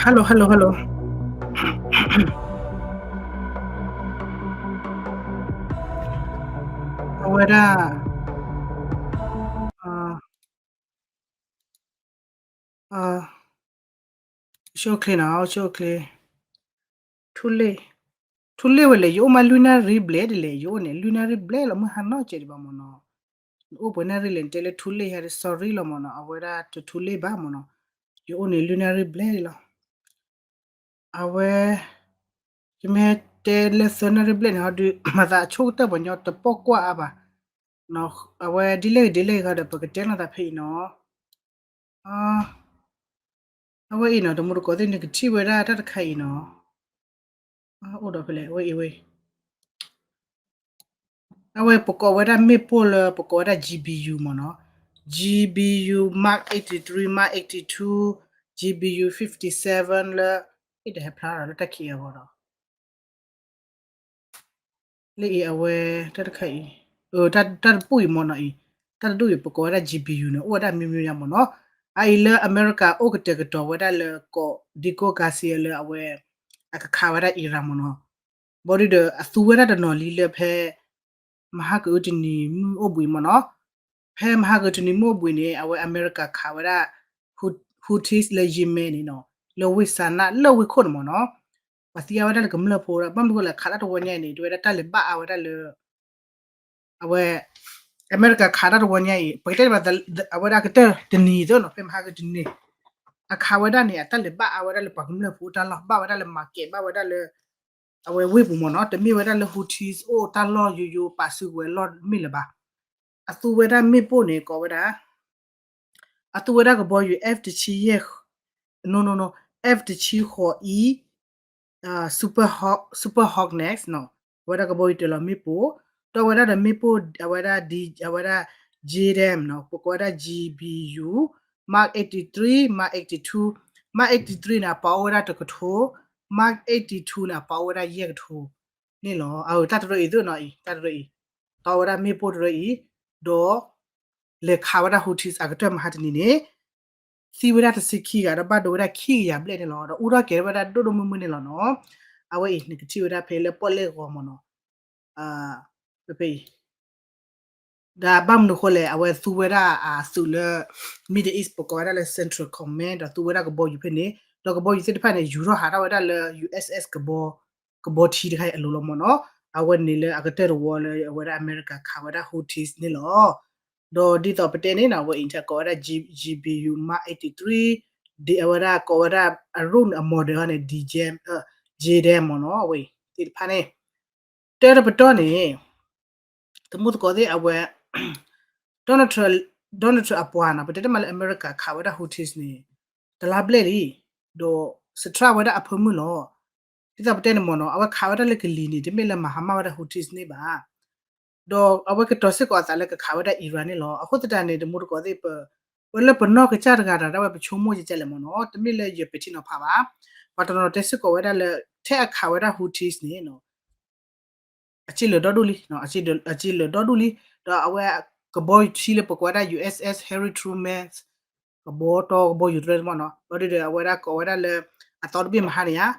hello hello hello အဝဲဒၣ် အ အ ရှုံးချ့နီၤ ရှုံးချ့ ထူလ့ၣ် ထူလ့ၣ်ဝဲလဲၣ် ယအိၣ်မးလွံၢ်နၣ်ရံၣ်ဘျဲၣ်ဒ်လဲၣ် ယအိၣ်န့ၣ် လွံၢ်နၣ်ရံၣ်ဘျဲၣ်လီၤ မုၢ်ဟါနီၢ်ကဲးဒံးဘၣ်မ့ၢ်နီၤ နအိၣ်ပှဲၤနၣ်ရံၣ်လဲၣ် နတဲလၢထူလ့ၣ်ဟဲ sorry လီၤမ့ၢ်နီၤ အဝဲဒၣ်တထူလ့ၣ်ဘၣ်မ့ၢ်နီၤ ယအိၣ်န့ၣ်လွံၢ်နၣ်ရံၣ်ဘျဲၣ်လီၤ အဝဲ ယမ့ၢ်ဟဲတဲလၢသၢနၣ်ရံၣ်ဘျဲၣ်န့ၣ် ဟီဒုး မၤသးအဆိကတၢၢ်ပှၤညီတပိာ်ကွၢ်အါဘၣ် အဝဲဒ်လဲၣ်ဂ့ၤဒ်လဲၣ်ဂ့ၤဒီး ပကတဲနီၤသးဖဲအံၤနီၤ အဝဲအံၤနီၤ တမူတကိးသ့ၣ်န့ၣ် ကထံၣ်ဝဲဒၣ်တၢ်တခါအံၤနီၤ အိၣ်ဒီးဖဲလဲၣ် အဝဲအံၤဝဲ အဝဲပကိးဝဲဒၣ်မ့ၣ်ပိၢ်လၢ ပကိးဝဲဒၣ် GPU မ့ၢ်နီၤ GPU Mark eighty-three Mark eighty-two GPU fifty-seven လၢ အ့ၣ်တဟဲဖျါလီၤလၢတၢ်ခံးအဂီၢ်ဒီး လၢအံၤအဝဲ တၢ်တခါအံၤ တၢ်တပူၤအံၤမ့ၢ်နီၤအံၤ တၢ်တဒူၣ်အံၤ ပကိးဝဲဒၣ် GPU န့ၣ် အိၣ်ဝဲဒၣ်မံၤမံၤညါမ့ၢ်နီၤ အအံၤလၢအမဲရကၤအိၣ်ကတဲာ်ကတီၤဝဲဒၣ်လၢကိး ဒံကိကၤစံလၢအဝဲ အကခးဝဲဒၣ် Iran မ့ၢ်နီၤ ဘၣ်ဒီး အသူဝဲဒၣ်တနီၤလံလၢဖဲ မဟါကအုတနံၤမုၢ်အိၣ်ဘှံးမ့ၢ်နီၤ ဖဲမဟါကအုတနံၤမုၢ်အိၣ်ဘှံးန့ၣ် အဝဲအမဲရကၤခးဝဲဒၣ် Houthis လၢ Yemen န့ၣ်နီၤ လၢဝ့ၢ်စနၣ်လၢဝ့ၢ်ခိၣ်န့ၣ်မ့ၢ်နီၤ ပှၤသံအါဝဲဒၣ်လၢကမျၢၢ်ဖိ ဘၣ်မနုၤဃိလဲၣ် ခးတၢ်တဝီညါအံၤန့ၣ် တဲဝဲဒၣ်တၢ်လဲၤဘၣ်အါဝဲဒၣ်လၢ အဝဲ အမဲရကၤခးတၢ်တဝီညါအံၤ ပကတဲဘၣ် အဝဲဒၣ်ကတၢၢ်တနံၤသ့နီၤ ဖဲမဟါကတနံၤ အခးဝဲဒၣ်န့ၣ် အတၢ်လဲၤဘၣ်အါဝဲဒၣ်လၢပှၤကမျၢၢ်ဖိတၢ်လီၢ် ဘၣ်ဝဲဒၣ်လၢ market ဘၣ်ဝဲဒၣ်လၢ အဝဲဝ့ၢ်ပူၤမ့ၢ်နီၤ တမ့ၢ်ဝဲဒၣ်လၢ Houthis အိၣ်တၢ်လီၢ်ယိယိ ပာ်စုကဝဲၤလီၢ်မ့ၢ်လၢၤဘၣ် အသူဝဲဒၣ်မ့ၣ်ပိၢ်န့ၣ် ကိးဝဲဒၣ် အသူဝဲဒၣ်ကဘီယူၤ F တဆံယဲၢ် no no no F တဆံဃိးအံၤ Super Hawk Super Hawk Next နီၤ အဝဲဒၣ်ကဘီယူၤတ့ၢ်လီၤမ့ၣ်ပိၢ် ဒီးအဝဲဒၣ်ဒီးမ့ၣ်ပိၢ် အဝဲဒၣ် အဝဲဒၣ် JDAM နီၤ ပကိးဝဲဒၣ် GPU Mark eighty-three Mark eighty-two Mark eighty-three န့ၣ် အပာ်အိၣ်ဝဲဒၣ်တကထိ Mark eighty-two န့ၣ် အပာ်အိၣ်ဝဲဒၣ်ယဲၢ်ကထိ န့ၣ်လီၤ အတၢ်တရၢအံၤသ့နီၤအံၤ တၢ်တရၢအံၤ တီဝဲဒၣ်မ့ၣ်ပိၢ်တရၢအံၤ ဒီး လဲၤခးဝဲဒၣ် Houthis အကတၢၢ်မဟါတနံၤန့ၣ် သံဝဲဒၣ်တဆံခံဂၤ ဒီးဘၣ်ဒိဝဲဒၣ်ခံကယၤဘျဲၣ်န့ၣ်လီၤ ဒီးအူထီၣ်ကဲၤဝဲဒၣ်ဒိၣ်ဒိၣ်မုၢ်မုၢ်န့ၣ်လီၤနီၤ အဝဲအံၤ နကထံၣ်ဝဲဒၣ်ဖဲလၢပီၣ်လဲၣ်ဂီၤမ့ၢ်နီၤ ဖဲဖဲအံၤ ဒီးဘၣ်မနုၤဃိလဲၣ် အဝဲသူဝဲဒၣ်အသုးလၢ Middle East ပကိးဝဲဒၣ်လၢ Central Command ဒီးသူဝဲဒၣ်ကဘီယူၤဖဲန့ၣ် ဒီးကဘီယူၤသ့ၣ်တဖၣ်န့ၣ် ယူၤထီၣ်ဟးထီၣ်ဝဲဒၣ်လၢ USS ကဘီ ကဘီထံတခါအံၤအလိၤလီၤမ့ၢ်နီၤ အဝဲန့ၣ်လၢအကတၢၢ်တဝီလၢအဝဲဒၣ်အမဲရကၤခးဝဲဒၣ် Houthis န့ၣ်လီၤ ဒီးဒ်သိးပတဲန့ၣ်နီၤ အဝဲအံၤ ကိးဝဲဒၣ် GPU Mark eighty-three ဒ်အဝဲဒၣ်ကိးဝဲဒၣ် အ drone အ model န့ၣ် DJAM JDAM မ့ၢ်နီၤ အဝဲအံၤသ့ၣ်တဖၣ်န့ၣ် တၢ်တပတီၢ်န့ၣ် တမူသကိးသ့ၣ်အဝဲ Donald Trump Donald Trump အပှၤနီၤ ပတဲတမံၤလၢအမဲရကၤခးဝဲဒၣ် Houthis န့ၣ် တလါဘျဲၣ်လံ ဒီးစထြၣ်ဝဲဒၣ်အဖၢမုၢ်လီၤ ဒ်သိးပတဲန့ၣ်မ့ၢ်နီၤ အဝဲခးဝဲဒၣ်လၢကလံၤန့ၣ် တမ့ၢ်လၢမၤဟါမၢ်ဝဲဒၣ် Houthis န့ၣ်ဘၣ် ဒီးအဝဲကတီၤစ့ၢ်ကီးအသးလၢကခးဝဲဒၣ် Iran န့ၣ်လီၤ အဃိသတးန့ၣ် တမူတကိးသ့ၣ်ပ ပလၢပနီၢ်ကစၢ်တဂၤဒီး ဒၣ်ဝဲပဆိကမိၣ်ကဲကဲလဲၣ်မ့ၢ်နီၤ တမ့ၢ်လၢယပဲာ်ထံနီၤဖးဘၣ် ပှၤတနီၤတဲစ့ၢ်ကီးဝဲဒၣ်လၢ ထဲအခးဝဲဒၣ် Houthis န့ၣ် အစ့လၢာ်ဒီဒူၣ်လံ အစ့လၢာ်ဒီဒူၣ်လံ ဒီးအဝဲကဘီယူၤထံလၢပကိးဝဲဒၣ် USS Harry Truman ကဘီတီကဘီယူၤတရၢမ့ၢ်နီၤ ဘၣ်ဒီးအဝဲဒၣ်ကိးဝဲဒၣ်လၢ အသီတဘ့ၣ်မဟါန့ၣ်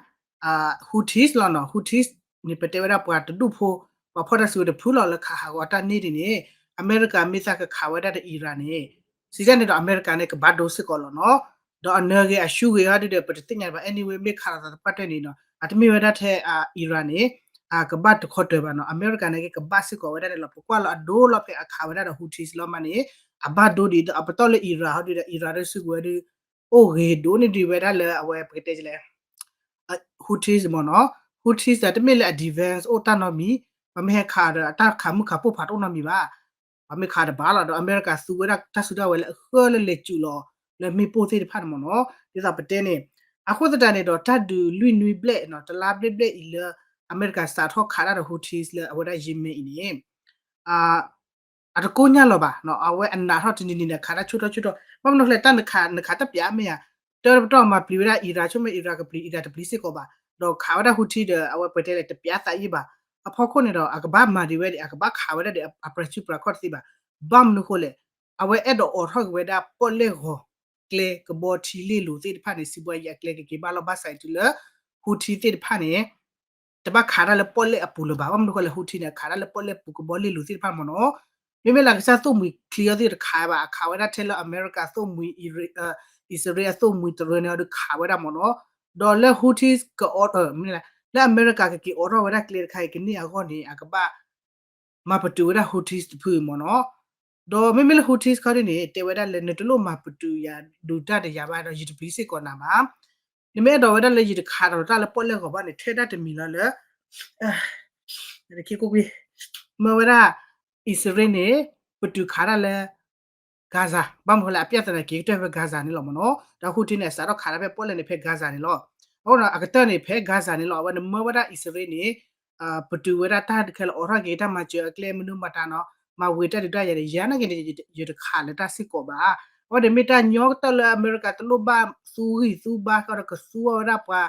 ဧါ Houthis လီၤနီၤ Houthis န့ၣ် ပတဲဝဲဒၣ်ပှၤတဒူၣ်ဖိ ပှၤဖီၣ်တၢ်စုဝဲတဖုလီၤလၢခးဟးဂီၤတၢ်န့ၢ်ဒ်န့ၣ် အမဲရကၤမ့ၢ်သးကခးဝဲဒၣ်ဒီး Iran န့ၣ် စံးတၢ်န့ၣ်ဒီးအမဲရကၤန့ၣ် ကဘၣ်ဒိစ့ၢ်ကီးလီၤနီၤ ဒီးအနၢဂ့ၤအရှုံးဂ့ၤဟီဒ်ဒီး ပတသ့ၣ်ညါဘၣ် anyway မ့ၢ်ခးလိာ်သးသပှၢ်တၢၢ်န့ၣ်နီၤ အတမ့ၢ်ဝဲဒၣ်ထဲ Iran န့ၣ် ကဘၣ်တခီတၢၤဘၣ်နီၤ အမဲရကၤန့ၣ်က့ၤကဘၣ်စ့ၢ်ကီးဝဲဒၣ်န့ၣ်လီၤ ပကွၢ်လီၤအဒိလီၤဖဲအခးဝဲဒၣ်ဒီး Houthis လီၤမးန့ၣ် အဘၣ်ဒိဒ်သိးအပတီၢ်လၢ Iran ဟီဒ်ဒီး Iran ဒီးစုကဝဲၤဒုး အိၣ်ဂ့ၤဒိၣ်န့ၢ်ဒံးဝဲဒၣ်လၢအဝဲပကတဲလဲၣ် Houthis မ့ၢ်နီၤ Houthis တမ့ၢ်လၢအ defense အိၣ်တၢ်နီတမံၤ ပှၤမ့ၢ်ဟဲခးဒီးအတၢ်ခးမုၢ်ခးပိၢ်ဖးတအိၣ်နီတမံၤဘၣ် ပှၤမ့ၢ်ခးတဘၣ်လီၤ ဒီးအမဲရကၤသူဝဲဒၣ်တၢ်စုတၢ်ဝဲၤလၢအဃၢလၢလဲၤစုးလီၤ လၢမ့ၣ်ပိၢ်သ့ၣ်တဖၣ်န့ၣ်မ့ၢ်နီၤ ဒ်သိးပတဲန့ၣ် အဃိသတးန့ၣ်ဒီးတၢ်ဒုးလွံၢ်နွံဘျဲၣ်နီၤ တလါဘျဲၣ်ဘျဲၣ်အံၤလၢ အမဲရကၤစးထီၣ်ခးတၢ်ဒီး Houthis လၢအဝဲဒၣ် Yemen အံၤန့ၣ် အတကိညၢ်လီၤဘၣ် အဝဲအနးထီၣ်တနံၤနံၤန့ၣ် ခးတၢ်ဆူၣ်ထီၣ်ဆူၣ်ထီၣ် ဘၣ်မနုၤလဲၣ် တၢ်နခးနခးတပျးမ့ၢ်ဧါ တၢ်ပတီၢ်မၤပျံၤဝဲဒၣ် Iran ဆိကမိၣ် Iran ကပျံၤ Iran တပျံၤစ့ၢ်ကီးဘၣ် ဒီးခးဝဲဒၣ် Houthi ဒီးအဝဲပတဲလဲၣ်တပျးသးအံၤဘၣ် အဖီခိၣ်န့ၣ်ဒီး အကဘၣ်မၤဒံးဝဲဒၣ် အကဘၣ်ခးဝဲဒၣ်ဒီး အပြၤစုပြၤခီၣ်တသ့ဘၣ် ဘၣ်မနုၤဃိလဲၣ် အဝဲအဲၣ်ဒိးအိးထီၣ်က့ၤဝဲဒၣ်ပီၣ်လဲၣ်ဂီၤ အကျဲကဘီထံလ့ၣ်လိၤသ့ၣ်တဖၣ်န့ၣ် စံးဘှါယံၤအကျဲကက့ၤဘၣ်လီၤ ဘၣ်ဆၣ်အံၤတုၤလၢ Houthi သ့ၣ်တဖၣ်န့ၣ် တဘၣ်ခးတၢ်လၢပီၣ်လဲၣ်အပူၤလၢၤဘၣ်. ဘၣ်မနုၤဃိလဲၣ် Houthi န့ၣ် အခးတၢ်လၢပီၣ်လဲၣ်ပူၤကဘီလ့ၣ်လိၤသ့ၣ်တဖၣ်မ့ၢ်နီၤ. မ့မ့ၢ်လၢအကစၢ်သိၣ်မှံၤချံအီၤသ့ၣ်တခးဘၣ် အခးဝဲဒၣ်ထဲလၢအမဲရကၤသိၣ်မှံၤ အံၣ်စရ့လးအသိၣ်မှံၤတရၢန့ၣ်အီၤဒုးခးဝဲဒၣ်မ့ၢ်နီၤ. ဒီးလၢ Houthi ကအိး လၢအမဲရကၤကက့ၤအိးထီၣ်ဝဲဒၣ်ကျဲတခါအံၤကန့ၢ်အဂီၢ်န့ၣ် အကဘၣ် မၤပတုာ်ဝဲဒၣ် Houthis တဖုမ့ၢ်နီၤ. ဒီးမ့မ့ၢ်လၢ Houthis ခီဒ်န့ၣ် တဲဝဲဒၣ်လၢ နတလိၣ်မၤပတုာ်ယၤဒုးတၢ်ဒီးယၤဘၣ်ဒီး ယတပျံၤစ့ၢ်ကီးနၤဘၣ်. နမ့ၢ်အဲၣ်ဒိးဝဲဒၣ်လၢယတခးထီၣ်တၢ်လၢပီၣ်လဲၣ်ဂီၤဘၣ်န့ၣ် ထဲဒၣ်တမံၤလီၤလၢ မၢဝဲဒၣ် အံၣ်စရ့လးန့ၣ် ပတုာ်ခးတၢ်လၢ Gaza ဘၣ်မနုၤဃိလဲၣ် အပြဿနာက့ၤကတၢၢ်ဖဲ Gaza န့ၣ်လီၤမ့ၢ်နီၤ. ဒီး Houthi န့ၣ် အစးထီၣ်ခးတၢ်ဖဲပီၣ်လဲၣ်န့ၣ် ဖဲ Gaza န့ၣ်လီၤ. အဃိဒီးအကတၢၢ်န့ၣ် ဖဲ Gaza န့ၣ်လီၤ. အဝဲန့ၣ်မၢဝဲဒၣ်အံၣ်စရ့လးန့ၣ် ပတုာ်ဝဲဒၣ်တၢ်ခဲလၢာ်အိးထီၣ်က့ၤတၢ်မၤစၢၤအကျဲမနုၤမတၤနီၤ မၤဝံၤတၢ်ဒုးတၢ်ယၤန့ၣ် ယၤနာ်က့န့ၣ် ယတခးလၢၤတၢ်စ့ၢ်ကီးဘၣ်. အဝဲန့ၣ်မ့ၢ်တၢ်ညီကတၢၢ်လၢအမဲရကၤတလိၣ်ဘၣ်သူဂံၢ်သူဘါဃီဒီးကသူအီၤဝဲဒၣ်ပှၤ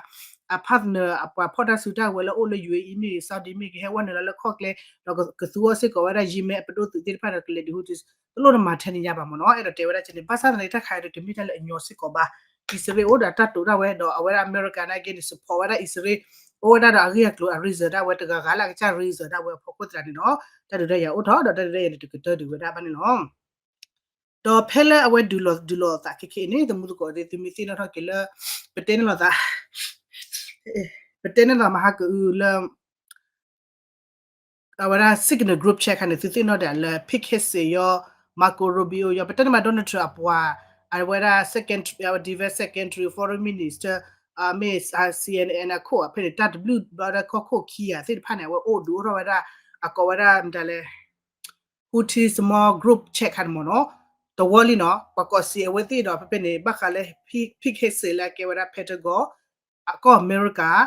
အ partner အပှၤဖီၣ်တၢ်စုတၢ်ဝဲၤလၢအိၣ်လၢ ယူၣ်အ့အံၤ မ့ၢ်ဂ့ၤ Saudi မ့ၢ်ဂ့ၤ ဟဲဝဲနုာ်လီၤလၢခီၣ်ကျဲ ဒီးကသူအီၤစ့ၢ်ကီးဝဲဒၣ် ယံၤမဲအပဒိၣ်သုးသ့ၣ်တဖၣ်ဒီးကလဲၤဒုး Houthis တလိၣ်နမၤထဲန့ၣ်ညါဘၣ်မ့ၢ်နီၤ. အဲၣ်ဒိးတဲဝဲဒၣ်ကန့ၣ် ဘၣ်ဆၣ်သနာ်က့တၢ်ခးအံၤဒီးတမ့ၢ်တၢ်လၢအညီစ့ၢ်ကီးဘၣ်. အံၣ်စရ့လးအိၣ်ဒီးတၢ်တိာ်တၢ်ဝဲဒီးအဝဲဒၣ်အမဲရကၤနာ်က့န့ၣ် support ဝဲဒၣ်အံၣ်စရ့လး အိၣ်ဝဲဒၣ်ဒီးအဂ့ၢ်အကျိၤအ reason ဒၣ်ဝဲတဂၤဂၤလၢအကစၢ် reason ဒၣ်ဝဲအဖီခိၣ်သတးန့ၣ်နီၤ တၢ်ဒုးတၢ်ယၤအိၣ်ထီၣ်ဒီးတၢ်ဒုးတၢ်ယၤန့ၣ်တကတၢၢ်ဒုးဝဲဒၣ်ဘၣ်န့ၣ်လီၤ. ဒီးဖဲလၢအဝဲဒုးလီၤဒုးလီၤအသးခဲခဲအံၤန့ၣ် သမူသကိးသ့ၣ် သုမ့ၢ်သ့ၣ်နီၣ်ထီၣ်က့ၤလၢ ပတဲန့ၢ်လီၤသး ပတဲန့ၢ်လီၤမဟါကအုလၢ အဝဲဒၣ် Signal group chat ခါန့ၣ် သုသ့ၣ်နီၣ်ဒၣ်လၢ Pete Hegseth ယီၤ Marco Rubio ယီၤ ပတဲန့ၢ်မး Donald Trump အပှၤ အဝဲဒၣ် defense secretary foreign minister မ့ၢ် C N N အခိၣ်ဖဲန့ၣ် တၢ်တဘျုးဘျီဒီးကီၢ်ခိၣ်ခံဂၤသ့ၣ်တဖၣ်န့ၣ် အဝဲအိၣ်ဒုးအိၣ်ထီၣ်ဝဲဒၣ် အကိးဝဲဒၣ်မတၤလဲၣ် Houthi small group chat ခါန့ၣ်မ့ၢ်နီၤ တဝီလံနီၤ ပှၤကိးစ့အဝဲသ့ၣ်ဒီး ဖဲဖဲန့ၣ် ဘၣ်ဃးလၢ Pete Hegseth လၢအကဲဝဲဒၣ် Pentagon ကီၢ်အမဲရကၤ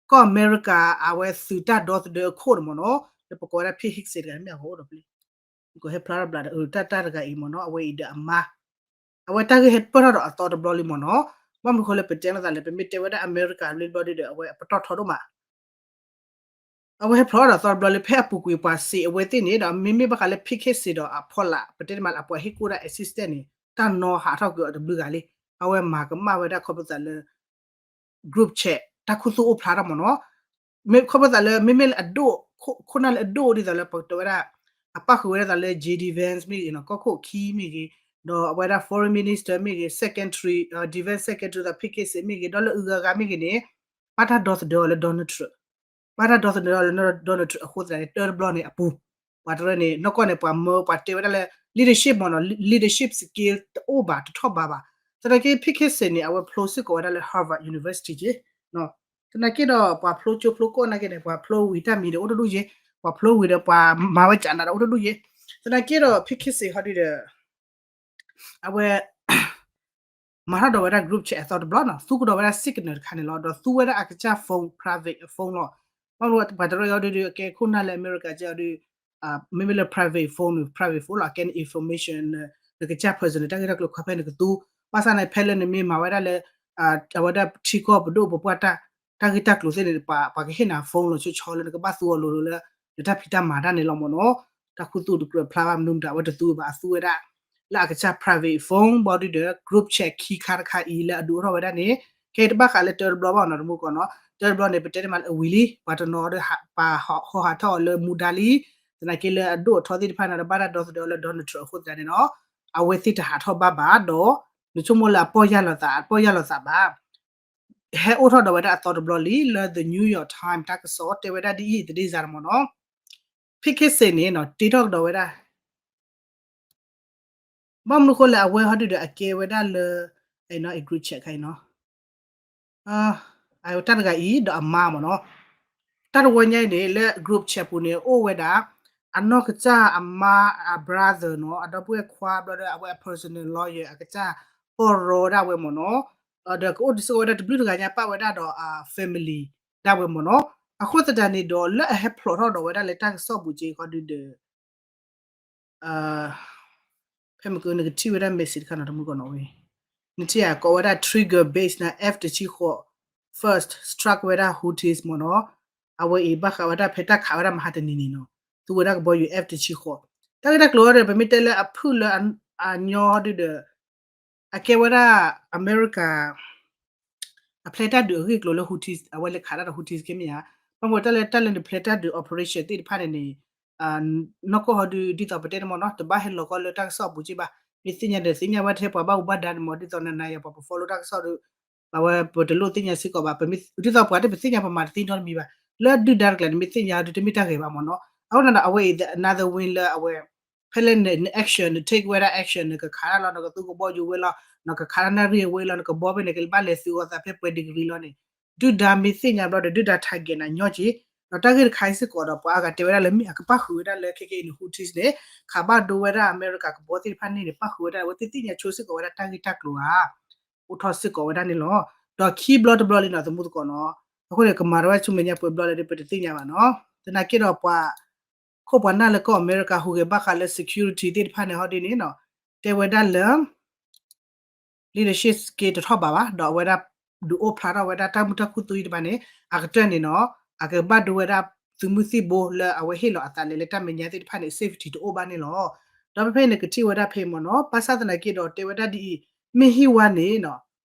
ကီၢ်အမဲရကၤ အဝဲသုးတၢ်ဒီသဒၢအခိၣ်န့ၣ်မ့ၢ်နီၤ လၢပကိးဝဲဒၣ် Pete Hegseth တဂၤမ့ၢ်အဂီၢ်အိၣ်ဒီးပလံ ကဟဲဖျါထီၣ်ဘျးဒီး တၢ်တၢ်တဂၤအံၤမ့ၢ်နီၤ အဝဲအံၤဒီးအမါ အဝဲတၢ်ဂ့ၢ်ဟဲပၢၢ်ထီၣ်ဒီးအသီတဘျီလံမ့ၢ်နီၤ ဘၣ်မနုၤဃိလၢပတဲလိာ်သးလၢ ပမ့ၢ်တဲဝဲဒၣ်အမဲရကၤလံတဘျီဒုဒီး အဝဲအပတီၢ်ထီဒိၣ်မး အဝဲဟဲဖျါထီၣ်ဒီးအသီတဘျီလံ ဖဲအပူၤကွံာ်ပှၤစ့အဝဲသ့ၣ်န့ၣ်ဒီး မ့မ့ၢ်ဘၣ်ဃးလၢ Pete Hegseth ဒီးအဖီလာ် ပတဲန့ၣ်မးလၢအပှၤဟ့ၣ်ကူၣ်ဒၣ် assistant န့ၣ် တၢ်နီၤဟးထီၣ်ကွံာ်အီၤတဘျုးဂၤလံ အဝဲမၤကမၣ်ဝဲဒၣ်ခီဖျိသးလၢ group chat တၢ်ခူသူၣ်အိၣ်ဖျါထီၣ်မ့ၢ်နီၤ ခီဖျိသးလၢ မ့မ့ၢ်လၢအဒိၣ် ခိၣ်နၢ်လၢအဒိၣ်ဒ်သိးလၢပကတဲဝဲဒၣ် အပၣ်ဃုာ်ဝဲဒၣ်သးလၢ J D Vance မ့ၢ်ဂ့ၤနီၤ ကီၢ်ခိၣ်ခံမ့ၢ်ဂ့ၤ ဒီးအဝဲဒၣ် foreign minister မ့ၢ်ဂ့ၤ secretary defense secretary သး Pete Hegseth မ့ၢ်ဂ့ၤ ဒီးလၢအဂၤဂၤမ့ၢ်ဂ့ၤန့ၣ် ဘၣ်တၢ်ဒီသဒၢအီၤလၢ Donald Trump ဘၣ်တၢ်ဒီသဒၢအီၤလၢ Donald Trump အဃိသတးန့ၣ် တၢတဘျီန့ၣ်အပူၤ ပှၤတရၢန့ၣ် နီၢ်ကီၢ်န့ၣ် ပှၤမၢပှၤတဲဝဲဒၣ်လၢ leadership မ့ၢ်နီၤ leadership skill တအိၣ်ဘၣ် တထီၣ်ဘးဘၣ် သနာ်က့ Pete Hegseth န့ၣ် အဝဲဖျိစ့ၢ်ကီးဝဲဒၣ်လၢ Harvard University က့ သနာ်က့ဒီး ပှၤဖျိကၠိဖျိကိၣ်နာ်က့န့ၣ် ပှၤဖျိဝံၤတၢ်မံၤဒီးအိၣ်တဒူၣ်ယ့ ပှၤဖျိဝံၤဒီးပှၤမၤဝဲကနးဒီးအိၣ်တဒူၣ်ယ့ သနာ်က့ဒီး Pete Hegseth ဟီဒုဒီး အဝဲ မၤထီၣ်ဒီးဝဲဒၣ် group chat အသီတဘျီနီၤ သူကဒီးဝဲဒၣ် signal တခါန့ၣ်လီၤ ဒီးသူဝဲဒၣ်အကစၢ် phone private phone လီၤ ဘၣ်မနုၤပှၤတရၢအီၤဒုဒီး အကဲခိၣ်နၢ်လၢအမဲရကၤကဲအီၤဒု မ့မ့ၢ်လၢ private phone န့ၣ် private phone လီၤ အကဲန့ၣ် information နကစၢ် personal တၢ်ဂ့ၢ်တၢ်ကျိၤခီဖဲနကသူ ဘၣ်ဆၣ်န့ၣ် ဖဲလၢနမ့ၢ်မၤဝဲဒၣ်လၢ အဝဲဒၣ်ထံကီၢ်ပဒိၣ်ပပှၢ်တၢ် တၢ်ဂ့ၢ်တၢ်ကျိၤသ့ၣ်န့ၣ် ပှၤကဟ့ၣ်နၤ phone လီၤဆီဆီလၢနကဘၣ်သူအီၤလိၤလိၤလၢ နတၢ်ဖံးတၢ်မၤတၢ်န့ၣ်လီၤမ့ၢ်နီၤ တၢ်ခူသူၣ်တကြၢးဖျါဘၣ်မနုၤမတၤ အဝဲတသူဘၣ် အသူဝဲဒၣ် လၢအကစၢ် private phone ဘၣ်ဒုဒီး group chat ခံခါတခါအံၤလၢအဒုးအိၣ်ထီၣ်ဝဲဒၣ်န့ၣ် ခဲအံၤတဘၣ်ဃးလၢတၢတဘျီဘၣ်နီၤ တမူကီၢ်နီၤ တၢတဘျီန့ၣ် ပတဲတမးလၢအဝံၤလံ ပှၤတနီၤဒီး ပှၤဟီဟးထီၣ်အီၤလၢမူဒါလံ သနာ်က့လၢအဒိၣ်အထီသ့ၣ်တဖၣ်န့ၣ်ဒီး ဘၣ်တၢ်ဒီသဒၢအီၤလၢ Donald Trump အဃိသတးန့ၣ်နီၤ အဝဲသ့ၣ်တဟးထီၣ်ဘၣ်ဘၣ်ဒီး နဆိကမိၣ်လၢအပီၢ်ယၢ်လီၤသး အပီၢ်ယၢ်လီၤသးဘၣ် ဟဲအိၣ်ထီၣ်ဒီးဝဲဒၣ်အသီတဘျီလံ လၢ The New York Times တၢ်ကစီၣ်တဲဝဲဒၣ်ဒ်အံၤ တဒ့စးတမ့ၢ်နီၤ Pete Hegseth န့ၣ်နီၤ တ့ထီၣ်ကဒီးဝဲဒၣ် ဘၣ်မနုၤဃိလၢအဝဲဟီဒုဒီးအကဲဝဲဒၣ်လၢ group chat ခါအံၤနီၤ တၢ်တဂၤအံၤဒီးအမါမ့ၢ်နီၤ တၢ်တဝီညါအံၤန့ၣ် လၢ group chat ပူၤန့ၣ် အိၣ်ဝဲဒၣ် အနီၢ်ကစၢ်အမါ အ brother နီၤ အဒီပုၢ်ဝဲၢ်ခွါဘျီဒီး အဝဲအ personal lawyer အကစၢ်ပီၢ်ရီဒၣ်ဝဲမ့ၢ်နီၤ ဒီးကအိၣ်ဒံးစ့ၢ်ကီးဝဲဒၣ်တဘျုးတဂၤညါ ပာ်ဝဲဒၣ်ဒီးအ family ဒၣ်ဝဲမ့ၢ်နီၤ အဃိသတးန့ၣ်ဒီး လၢအဟဲဖျိးထီၣ်ဒီးဝဲဒၣ်လၢတၢ်ကစီၣ်ပူၤက့ၤခီဒုဒီး ဖဲမ့ၢ်ကနကထံၣ်ဝဲဒၣ် message တခါနီၤ တမူကီၢ်နီၤဝဲ နထံၣ်ဧါ ကိးဝဲဒၣ် trigger base နၤ F တဆံဃိး first strike ဝဲဒၣ် Houthis မ့ၢ်နီၤ အဝဲအံၤဘၣ်ဃးဝဲဒၣ်ဖဲတၢ်ခးဝဲဒၣ်မဟါတနံၤန့ၣ်နီၤ သူဝဲဒၣ်ကဘီယူၤ F တဆံဃိး တၢ်ဂ့ၢ်တၢ်ကျိၤဒီး ပမ့ၢ်တဲလၢအဖုၣ်လၢအညီဒုဒီး အကဲဝဲဒၣ် အမဲရကၤ အဖျဲးတၢ်ဒုးအဂ့ၢ်ကျိၤလၢ Houthis အဝဲလဲၤခးတၢ်ဒီး Houthis ကဲမ့ၢ်ဧါ, ဘၣ်မနုၤတၢ်လၢတၢ်လၢနဖျဲးတၢ်ဒုး operation သ့ၣ်တဖၣ်န့ၣ်န့ၣ် နီၢ်ကီၢ်ဟီဒုး ဒ်သိးပတဲန့ၣ်မ့ၢ်နီၤ တဘၣ်ဟဲလီၤကီၢ်လၢတၢ်ကစီၣ်အပူၤက့ဘၣ်, မ့ၢ်သ့ၣ်ညါဒီးသ့ၣ်ညါဝဲထဲပှၤဘၣ်မူဘၣ်ဒါန့ၣ်မ့ၢ် ဒ်သိးနၤနၤယၤပှၤပ follow တၢ်ကစီၣ်ဒီး အဝဲပတလိၣ်သ့ၣ်ညါစ့ၢ်ကီးဘၣ်, ဒ်သိးပှၤတပသ့ၣ်ညါပမၤတသ့နီတမံၤဘၣ်, လၢဒုၣ်ဒါတကျါန့ၣ် မ့ၢ်သ့ၣ်ညါဟီဒုးတမ့ၢ်တၢ်ဂ့ၤဘၣ်မ့ၢ်နီၤ, အဃိန့ၣ်ဒီး အဝဲအံၤ another win လၢအဝဲ ဖဲလၢန action န take ဝဲဒၣ် action နကခးတၢ်လီၤ နကသူကဘီယူၤဝဲလီၤ နကခးတၢ်နၣ်ရံၣ်ဝဲလီၤ နကဘီဖဲန့ၣ် ကဘၣ်လဲၤသုးဂီၤသးဖဲပှဲၤ degree လီၤန့ၣ်, ဒုၣ်ဒါမ့ၢ်သ့ၣ်ညါဘျီဒီး ဒုၣ်ဒါ target နၤညီက့ၤ, ဒီးတၢ်ဂ့ၢ်တခါအံၤစ့ၢ်ကီးဒီး ပှၤအါဂၤတဲဝဲဒၣ်လၢမ့ၢ်အကပၣ်ဃုာ်ဝဲဒၣ်လၢခဲကနံၣ်အံၤန့ၣ် Houthis န့ၣ် ခးဘၣ်ဒိဝဲဒၣ်အမဲရကၤကဘီသ့ၣ်တဖၣ်န့ၣ်န့ၣ် ပၣ်ဃုာ်ဝဲဒၣ် အဝဲသ့ၣ်သ့ၣ်ညါဆိစ့ၢ်ကီးဝဲဒၣ်တၢ်ဂ့ၢ်တၢ်ကျိၤဧါ အိၣ်ထီၣ်စ့ၢ်ကီးဝဲဒၣ်န့ၣ်လီၤ. ဒီးခံဘျီတဘျီလံနီၤ သမူသကိးနီၤ, အဃိန့ၣ် ကမၤထီၣ်ဝဲဆူမဲာ်ညါပှဲၤဘျီလဲၣ်ဒီး ပတသ့ၣ်ညါဘၣ်နီၤ, သနာ်က့ဒီးပှၤ ခိၣ်ပှၤနၢ်လၢကီၢ်အမဲရကၤဟူးဂဲၤဘၣ်ဃးလၢ security သ့ၣ်တဖၣ်န့ၣ်ဟီဒ်န့ၣ်နီၤ, တဲဝဲဒၣ်လၢ leadership skill တထီၣ်ဘးဘၣ်, ဒီးအဝဲဒၣ်ဒုးအိၣ်ဖျါထီၣ်ဝဲဒၣ်တၢ်မုာ်တၢ်ခုၣ်သူအံၤတဖၣ်န့ၣ် အကတၢၢ်န့ၣ်နီၤ, အကဘၣ်ဒိဝဲဒၣ်သုးမုၢ်သံၣ်ဘိလၢအဝဲဟ့ၣ်လီၤအသးလဲၤလၢတၢ်မဲာ်ညါသ့ၣ်တဖၣ်န့ၣ် safety တအိၣ်ဘၣ်န့ၣ်လီၤ. ဒီးဖဲဖဲန့ၣ်ကထံၣ်ဝဲဒၣ်ဖဲမ့ၢ်နီၤ, ဘၣ်ဆၣ်သနာ်က့ဒီးတဲဝဲဒၣ်ဒ်အံၤ, မ့ၢ်ဟံၣ်ဝါန့ၣ်နီၤ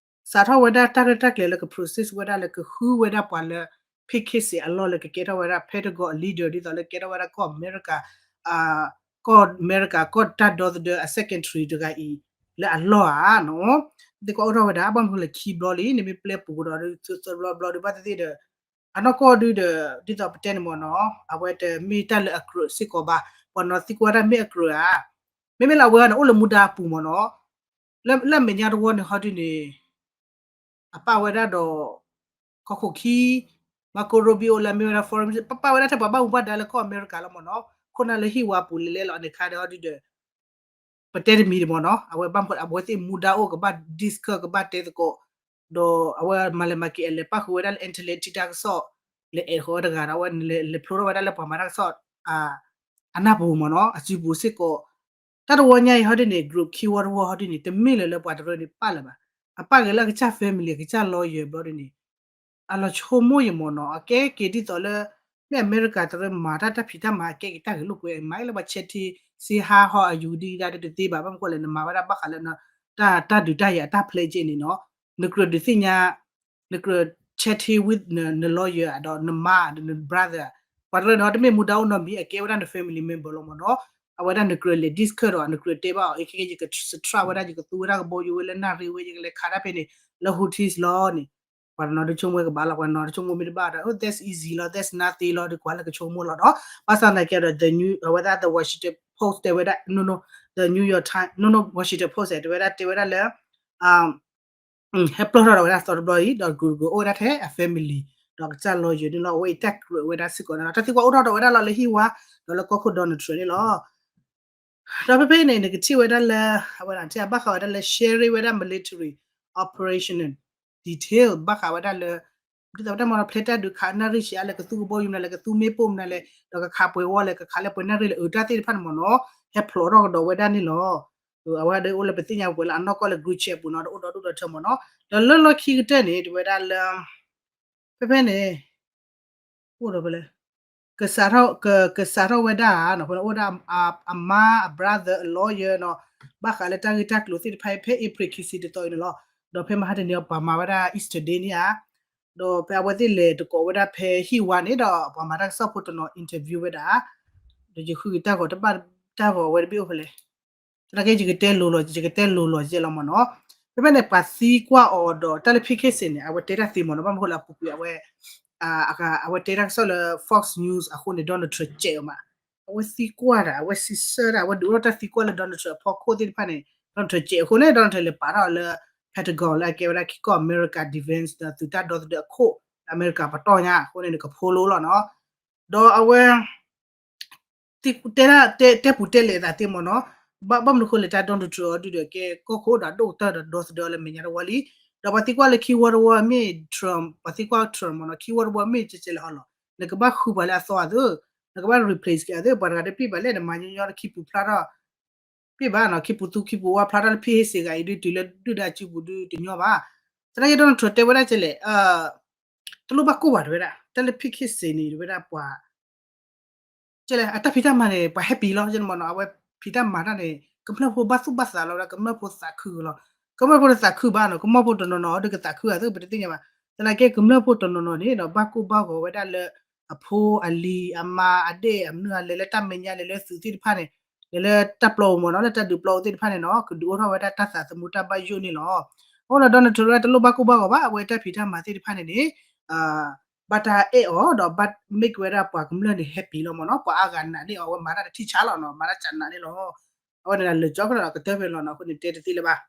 စးထီၣ်ဝဲဒၣ်တၢ်ရဲၣ်တၢ်ကျဲၤလၢက process ဝဲဒၣ်လၢကဃုဝဲဒၣ်ပှၤလၢ ဖံခ့စ့းအလီၢ်လၢကကဲထီၣ်ဝဲဒၣ် Pentagon အ leader ဒ်သိးလၢကဲထီၣ်ဝဲဒၣ်ကီၢ်အမဲရကၤ ကီၢ်အမဲရကၤ ကီၢ်တၢ်ဒီသဒၢအ secretary တဂၤအံၤ လၢအလီၢ်ဧါနီၤ, သ့ၣ်ကီးအိၣ်ထီၣ်ဝဲဒၣ် ဘၣ်မနုၤလၢခံဘျီလံ နမ့ၢ်ပျဲပူၤကဒီး သၢဘျီဘျီဒုးဘၣ်သ့ၣ်သ့ၣ်ဒီး အနီၢ်ကီၢ်ဒုဒီး ဒ်သိးပတဲန့ၣ်မ့ၢ်နီၤ အဝဲတမ့ၢ်တၢ်လၢအကြၢးစ့ၢ်ကီးဘၣ်, ပှၤနီၤသံကွၢ်ဝဲဒၣ်မ့ၢ်အကြၢးဧါ, မ့မ့ၢ်လၢအဝဲန့ၣ် အိၣ်လၢမူဒါအပူၤမ့ၢ်နီၤ, လၢလၢမဲာ်ညါတဝီန့ၣ်ဟီဒုန့ၣ် အပၣ်ဝဲဒၣ်ဒီး ကီၢ်ခိၣ်ခံ Marco Rubio လၢအမ့ၢ်ဝဲဒၣ် foreign minister ပပၣ်ဝဲဒၣ်ထဲပှၤဘၣ်မူဘၣ်ဒါလၢကီၢ်အမဲရကၤလီၤမ့ၢ်နီၤ, ခိၣ်နၢ်လၢဟံၣ်ဝါပူၤလဲၤလဲၤလီၤန့ၣ်ခါဒီးဟီဒုဒီး ပတဲတမံၤတမ့ၢ်နီၤ, အဝဲဘၣ်မူ အဝဲသ့ၣ်မူဒါအိၣ်ကဘၣ် discuss ကဘၣ်တဲသကိး, ဒီးအဝဲမၤလဲၤမၤက့ၤအလဲၤပၣ်ဃုာ်ဝဲဒၣ်လၢ intelligence တၢ်ကစီၣ်, လဲၤအဲၣ်ဃီတဂၤဒီး အဝဲလဲၤဖျိထီၣ်ဝဲဒၣ်လၢပှၤမၤတၢ်ကစီၣ် အနၢ်ပူၤမ့ၢ်နီၤ, အစုပူၤစ့ၢ်ကီး, တၢ်တဝီညါအံၤဟီဒ်န့ၣ် group ခံဝီတဝီဟီဒ်န့ၣ် တမ့ၢ်လၢၤလၢပှၤတရၢန့ၣ်ပၣ်လၢၤဘၣ်, အပၣ်က့ၤလၢအကစၢ် family အကစၢ် lawyer ဘျီဒ်န့ၣ်, အလီၤဆိကမိၣ်ယမ့ၢ်နီၤ, အကဲက့ၤဒ်သိးလၢ မ့ၢ်အမဲရကၤတရၢမၤတၢ်တၢ်ဖံးတၢ်မၤအကဲက့ၤတၢ်ဂ့ၤလိာ်ကွဲ မၤလၢပှၤဆဲးထံဆ့ဟါဟီအယူၤဒံးဒၣ်တသ့ဘၣ်, ဘၣ်မနုၤဃိလဲၣ် နမၤဝဲဒၣ်ဘၣ်ဃးလၢ တၢ်ဒုးတၢ်ယၤအတၢ်ဖျဲးက့ၤန့ၣ်နီၤ, နကြၢးဒုးသ့ၣ်ညါ နကြၢး chatting with န lawyer ဒီးနမါဒီးန brother, ပှၤတရၢန့ၣ် တမ့ၢ်မူဒါအိၣ်နီတမံၤ အကဲဝဲဒၣ်န family member လီၤမ့ၢ်နီၤ, အဝဲဒၣ်နကြၢးလဲၤ discuss ဒီး နကြၢးတဲဘၣ်အီၤ ခဲကဲ ယက strike ဝဲဒၣ် ယကသူဝဲဒၣ်ကဘီယူၤဝဲလၢနၣ်ရံၣ်ဝဲ ယကလဲၤခးတၢ်ဖဲန့ၣ် လၢ Houthis လီၤန့ၣ်, ပှၤတနီၤတဆိကမိၣ်ကဘၣ်လီၤ, ပှၤတနီၤတဆိကမိၣ်မ့ၢ်တဘၣ်ဒီး oh that's easy လီၤ that's nothing လီၤ ဒီးကွၢ်လၢကဆိကမိၣ်လီၤဒီး, ဘၣ်ဆၣ်သနာ်က့ဒီး the new အဝဲဒၣ် the Washington Post တဲဝဲဒၣ် no no, the New York Times, no no, Washington Post တဲဝဲဒၣ်တဲဝဲဒၣ်လၢ ဟဲပျီၢ်ထီၣ်ဒီးဝဲဒၣ်သီတဘျီအံၤ ဒီး group အိၣ်ဝဲဒၣ်ထဲအ family ဒီးကစၢ် lawyer န့ၣ်လီၤ, အဝဲအံၤတၢ်ကြၢးဝဲဒၣ်စ့ၢ်ကီးန့ၣ်လီၤ, တၢ်သံကွၢ်အိၣ်ထီၣ်ဒီးဝဲဒၣ်လီၤလၢဟံၣ်ဝါ ဒီးလၢကီၢ်ခိၣ် Donald Trump န့ၣ်လီၤ. ဒီးဖဲဖဲန့ၣ် နကထံၣ်ဝဲဒၣ်လၢ အဝဲဒၣ်ဘၣ်ဃးဝဲဒၣ်လၢ sharing ဝဲဒၣ် military operation detail ဘၣ်ဃးဝဲဒၣ်လၢ ဒ်သိးပတဲမ့ၢ်နီၤ ဖျဲးတၢ်ဒုးခးနၣ်ရံၣ်ဆံးအါလဲၣ် ကသူကဘီယူၤမနုၤလဲၣ် ကသူမ့ၣ်ပိၢ်မနုၤလဲၣ် ဒီးကခးပှဲၤဝီလဲၣ် ကခးလၢပှဲၤနၣ်ရံၣ်လဲၣ် အတၢ်သ့ၣ်တဖၣ်န့ၣ်မ့ၢ်နီၤ ဟဲဖျိးထီၣ်ကဒီးဝဲဒၣ်န့ၣ်လီၤ. အဝဲဒၣ်အိၣ်လၢပသ့ၣ်ညါပှဲၤလၢအနီၢ်ကီၢ်လၢ group chat ပူၤနီၤ ဒီးအိၣ်ဒီဒူၣ်ဒီထၢမ့ၢ်နီၤ ဒီးလၢလီၢ်ခံကတၢၢ်န့ၣ် တဝဲဒၣ်လၢ ဖဲဖဲန့ၣ် အိၣ်ဒီးဖဲလဲၣ် ကစးထီၣ် က ကစးထီၣ်ဝဲဒၣ် ဖဲန့ၣ်အိၣ်ဒၣ် အမါ အ brother အ lawyer နီၤ ဘၣ်ဃးလၢတၢ်ဂ့ၢ်တၢ်ကျိၤသ့ၣ်တဖၣ် ဖဲ April ခံဆံတသီအံၤန့ၣ်လီၤ. ဒီးဖဲမဟါတနံၤအံၤ ပှၤမၤဝဲဒၣ် Easter Day န့ၣ်ဧါ ဒီးဖဲအဝဲသ့ၣ်လဲၤတကိးဝဲဒၣ်ဖဲဟံၣ်ဝါန့ၣ်ဒီး ပှၤမၤတၢ်ကစီၣ်ဖိတနီၤ interview ဝဲဒၣ် ဒီးယဃုက့ၤတၢ်ဂီၤတဘၣ်တၢ်ဂီၤအဝဲတဘ့ၣ်အိၣ်ဖဲလဲၣ် သနာ်က့ ယကတဲလိၤလီၤ ယကတဲလိၤလီၤယဲလီၤမ့ၢ်နီၤ. ဖဲဖဲန့ၣ် ပှၤသံကွၢ်အီၤဒီး တၢ်လၢ ဖံခ့စ့း န့ၣ် အဝဲတဲတၢ်သ့မ့ၢ်နီၤ ဘၣ်မနုၤဃိလၢအပူၤကွံာ်အဝဲ အဝဲတဲတၢ်ကစီၣ်လၢ Fox News အဃိန့ၣ် Donald Trump ကဲးအီၤမး အဝဲသံကွၢ်တၢ် အဝဲစံးဆၢတၢ် အဝဲဒုးအိၣ်ထီၣ်တၢ်သံကွၢ်လၢ Donald Trump အဖီခိၣ်သ့ၣ်တဖၣ်န့ၣ် Donald Trump ကဲးအဃိန့ၣ် Donald Trump လဲၤပာ်ထီၣ်လၢ Pentagon လၢအကဲဝဲဒၣ်ကီၢ်အမဲရကၤ defense ဒီးသုးတၢ်ဒီသဒၢအခိၣ် အမဲရကၤပတီၢ်ညါအဃိန့ၣ် နကဖိလိလီၤနီၤ ဒီးအဝဲ တဲ တဲပူၤတဲလဲၣ်အသးသ့မ့ၢ်နီၤ, ဘၣ်မနုၤဃိလဲၣ် တၢ် Donald Trump အီၤဒုဒီး ကဲကီၢ်ခိၣ်ဒီးဒိၣ်ကတၢၢ်ဒီးဒီသဒၢလၢမဲာ်ညါတဝီလံ. ဒီးပှၤသံကွၢ်လၢခံဝီတဝီမ့ၢ် Trump ပှၤသံကွၢ် Trump မ့ၢ်နီၤ ခံဝီတဝီမ့ၢ်ကဲကဲလဲၣ်ဟီလီၤ. နကဘၣ်ဃုပှၤလၢအသီအသိး, နကဘၣ် replace က့ၤအသိး, ပှၤတဂၤတပ့ၢ်ဘၣ်လဲၣ် နမၤညီညီလၢခံပူၤဖျါထီၣ် ပ့ၢ်ဘၣ်နီၤ ခံပူၤသူခံပူၤဝါဖျါထီၣ်လၢဖံဟ့စ့ဂၤအံၤဒုတုၤလၢဒုၣ်ဒါစုပူၤဒုတညီဘၣ်. သနာ်က့ Donald Trump တဲဝဲဒၣ်ကဲလဲၣ် တလိၣ်ဘၣ်ကိၢ်ဘၣ်တဝဲဒၣ် တၢ်လၢဖံခ့စ့န့ၣ် တဝဲဒၣ်ပှၤ ကဲလဲၣ် အတၢ်ဖံးတၢ်မၤန့ၣ် ပှၤ happy လီၤ ကဲမ့ၢ်နီၤ အဝဲဖံးတၢ်မၤတၢ်န့ၣ် ကမျၢၢ်ဖိဘၣ်သူၣ်ဘၣ်သးလီၤဝဲဒၣ် ကမျၢၢ်ဖိသးခုလီၤ. ကမျၢၢ်ဖိတသးခုဘၣ်နီၤ, ကမီၢ်ဖိတနီၤနီၤဒီးကသးခုဧါ သ့ၣ်ပတသ့ၣ်ညါဘၣ်. သနာ်က့ကမျၢၢ်ဖိတနီၤနီၤန့ၣ်ဒီး ဘၣ်ကိၢ်ဘၣ်ဂီၤဝဲဒၣ်လၢ အဖိအလံၤအမါအဒဲၣ်အမနုၤအလဲၤလၢတၢ်မဲာ်ညါ လဲၤလၢသုးသ့ၣ်တဖၣ်န့ၣ်, လဲၤလၢတၢ်ပျီပူၤမ့ၢ်နီၤ, လၢတၢ်ဒုးပျီပူၤသ့ၣ်တဖၣ်န့ၣ်နီၤ, ကဒုးအိၣ်ထီၣ်ဝဲဒၣ်တၢ်သးသမူတၢ်ဘၣ်ယိၣ်န့ၣ်လီၤ. အဃိဒီး Donald Trump တလိၣ်ဘၣ်ကိၢ်ဘၣ်ဂီၤဘၣ်, အဝဲတၢ်ဖံးတၢ်မၤသ့ၣ်တဖၣ်န့ၣ်န့ၣ် ဘၣ်တၢ်အဲၣ်အီၤဒီးဘၣ် make ဝဲဒၣ်ပှၤကမျၢၢ်န့ၣ် happy လီၤမ့ၢ်နီၤ, ပှၤအါဂၤနာ်န့ၢ်အီၤ အဝဲမၤတၢ်တထံၣ်ဆါလီၤနီၤ, မၤတၢ်စးနာ်န့ၣ်လီၤ. အဝဲန့ၣ်ဒီးလၢာ်ကၠီကဒီးကတၢၢ်ဖဲလီၤနီၤ, အဃိန့ၣ်တဲတသ့လၢၤဘၣ်.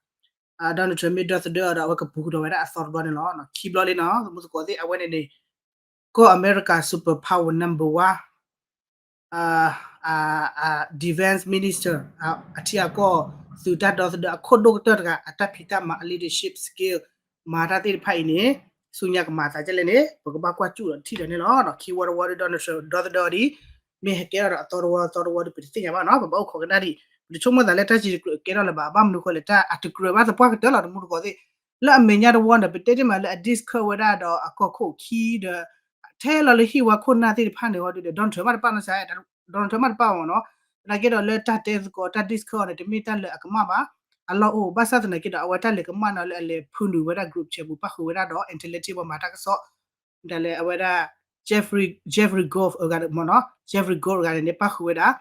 အ Donald Trump မ့ၢ်ဒီသဒၢအီၤဒီး အဝဲကပူၤကဒီးဝဲဒၣ်အသီတဘျီန့ၣ်လီၤ. ခံဘျီလံနီၤ သမူသကိးသ့ၣ် အဝဲန့ၣ်န့ၣ် ကီၢ်အမဲရကၤ super power number one အ defense minister အထံအကီၢ် သုးတၢ်ဒီသဒၢအခိၣ်ဒိၣ်ကတၢၢ်တဂၤ အတၢ်ဖံးတၢ်မၤ အ leadership skill မၤတၢ်သ့ၣ်တဖၣ်အံၤန့ၣ် ဆူညါကမၤသးဒ်လဲၣ်န့ၣ် ပကဘၣ်ကွၢ်စူၣ်ဒီးထံၣ်ဒီးန့ၣ်လီၤ. ခံဝီတဝီဒီး Donald Trump ဒီသဒၢအီၤဒ် မ့ၢ်ဟဲကဲထီၣ်ဒီးအသီတဝီ သီတဝီဒီး ပတသ့ၣ်ညါဘၣ်နီၤ, ပဘၣ်အိၣ်ခိးကဒါဒံး, ပတဆိကမိၣ်သးလၢတၢ်စံးတကြၢးကဲထီၣ်လၢၤဘၣ်, ဘၣ်မနုၤဃိလဲၣ် တၢ်အတကြၢးဘၣ်သပှၢ်ကတၢၢ်လီၤ သမူသကိးသ့ၣ်, လၢအမဲာ်ညါတဝီန့ၣ် ပတဲတ့ၢ်မးလၢအ discuss ဝဲဒၣ်ဒီးအကီၢ်ခိၣ်ခံဒီး ထဲလီၤလၢဟံၣ်ဝါခိၣ်နၢ်သ့ၣ်တဖၣ်န့ၣ် ဟီဒုဒီး Donald Trump မ့ၢ်တပာ်နီၤစဲး, Donald Trump မ့ၢ်တပာ်မ့ၢ်နီၤ, သနာ်က့ဒီးလၢတၢ်တဲသကိးတၢ် discuss န့ၣ် တမ့ၢ်တၢ်လၢအကမၣ်ဘၣ်, အလီၢ်အိၣ်, ဘၣ်ဆၣ်သနာ်က့ဒီး အဝဲတၢ်လဲၤကမၣ်နီၤလၢအလဲၤဖုနုာ်ဝဲဒၣ် group chat ပူၤ ပၣ်ဃုာ်ဝဲဒၣ်ဒီး intelligence ပှၤမၤတၢ်ကစီၣ် ဒ်လဲၣ် အဝဲဒၣ် Jeffrey Jeffrey Gold အဂၤမ့ၢ်နီၤ, Jeffrey Gold အဂၤန့ၣ်န့ၣ် ပၣ်ဃုာ်ဝဲဒၣ်